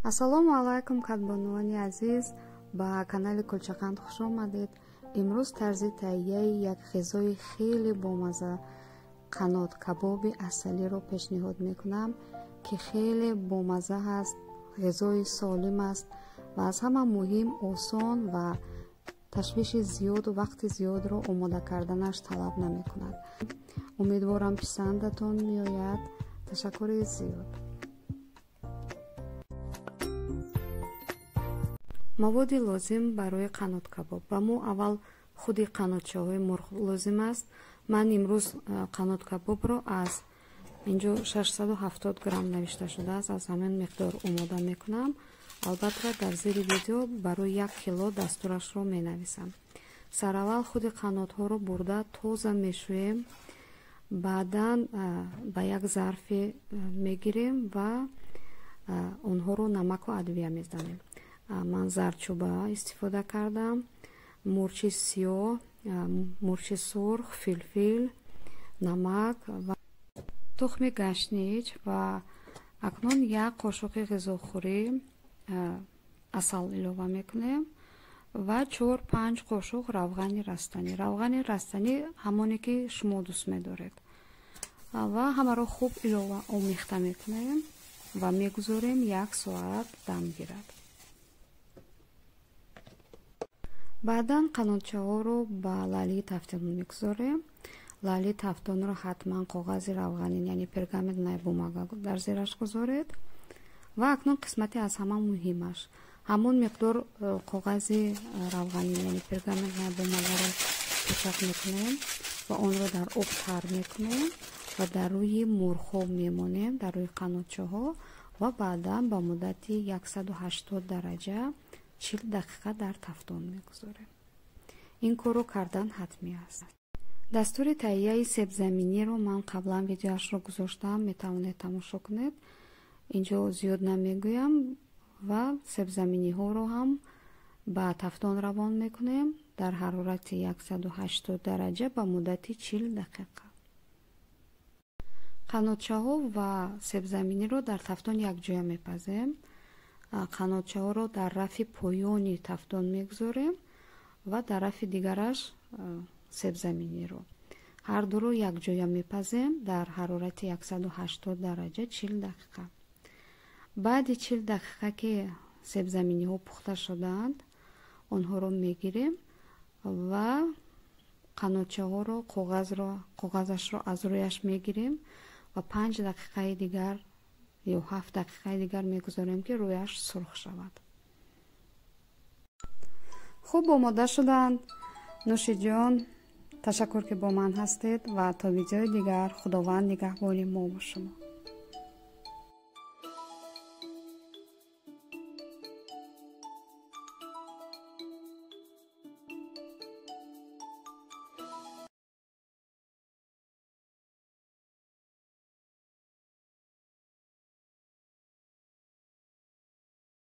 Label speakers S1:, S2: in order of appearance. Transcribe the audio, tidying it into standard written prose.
S1: Ассалому алайкум, кадбонувони азиз, ба канали Кулчақанд хуш омадед. Имрӯз тарзи таҳияи як ғизои хеле бомаза қанот кабоби асалиро пешниҳод мекунам, ки хеле бомаза ҳаст, ғизои солим аст ва аз ҳама муҳим осон ва ташвиши зиёду вақти зиёдро омода карданаш талаб намекунад. Умедворам писандатон меояд. Ташаккури зиёд. Маводи лозим барои қаноткабоб. Ба мо аввал худи қанотчаҳои мурғ лозим аст. Ман имрӯз қаноткабобро аз инҷо 670 грамм навишта шудааст, аз ҳамин миқдор омода мекунам. Албатта дар зери видео барои 1 кило дастурашро менависам. Сараввал худи қанотҳоро бурда тоза мешӯем, баъдан ба як зарфе мегирем ва онҳоро намаку адвия мезанем. Ман зардчӯба истифода кардам, мурчи сиёҳ, мурчи сурх, филфил, намак ва тухми гашнич ва акнун як қошуқи ғизохӯрӣ асал илова мекунем ва 4-5 қошуқ равғани растанӣ. Равғани растанӣ ҳамоне ки шумо дӯст медоред ва ҳамаро хуб илова омехта мекунем ва мегузорем 1 соат дам гирад. Баъдан қанотчаҳоро ба лалии тафтон мегузорем. Лалии тафтонро ҳатман коғази равғанин, яъне пергаментная бумага дар зераш гузоред. Ва акнун қисмати аз ҳама муҳимаш, ҳамон миқдор коғази равғанин, яъне пергаментная бумагаро печак мекунем ва онро дар об тар мекунем ва дар рӯи мурғҳо мемонем, дар рӯи қанотчаҳо ва баъдан ба муддати 180 дараҷа 40 дақиқа дар тафтон мегузорем. Ин корро кардан ҳатмӣ аст. Дастури таҳияи себзаминиро ман қаблан видеоашро гузоштам, метавонед тамошо кунед. Инҷо зиёд намегӯям ва себзаминиҳоро ҳам ба тафтон равон мекунем дар ҳарорати 180 дараҷа ба муддати 40 дақиқа. Қанотчаҳо ва себзаминиро дар тафтон якҷоя мепазем. Қанотчаҳоро дар рафи поёни тафтон мегузорем ва дар рафи дигараш себзаминиро. Ҳар дуро якҷоя мепазем дар ҳарорати 180 дараҷа 40 дақиқа. Баъди 40 дақиқа ки себзаминиҳо пухта шудаанд, онҳоро мегирем ва қанотчаҳоро коғазашро аз рӯяш мегирем ва 5 дақиқаи дигар ё 7 дақиқаи дигар мегузорем, ки рӯяш сурх шавад. Хуб омода шуданд. Нӯшиҷон, ташаккур ки бо ман ҳастед ва то видеои дигар Худованд нигаҳбони мо ва шумо.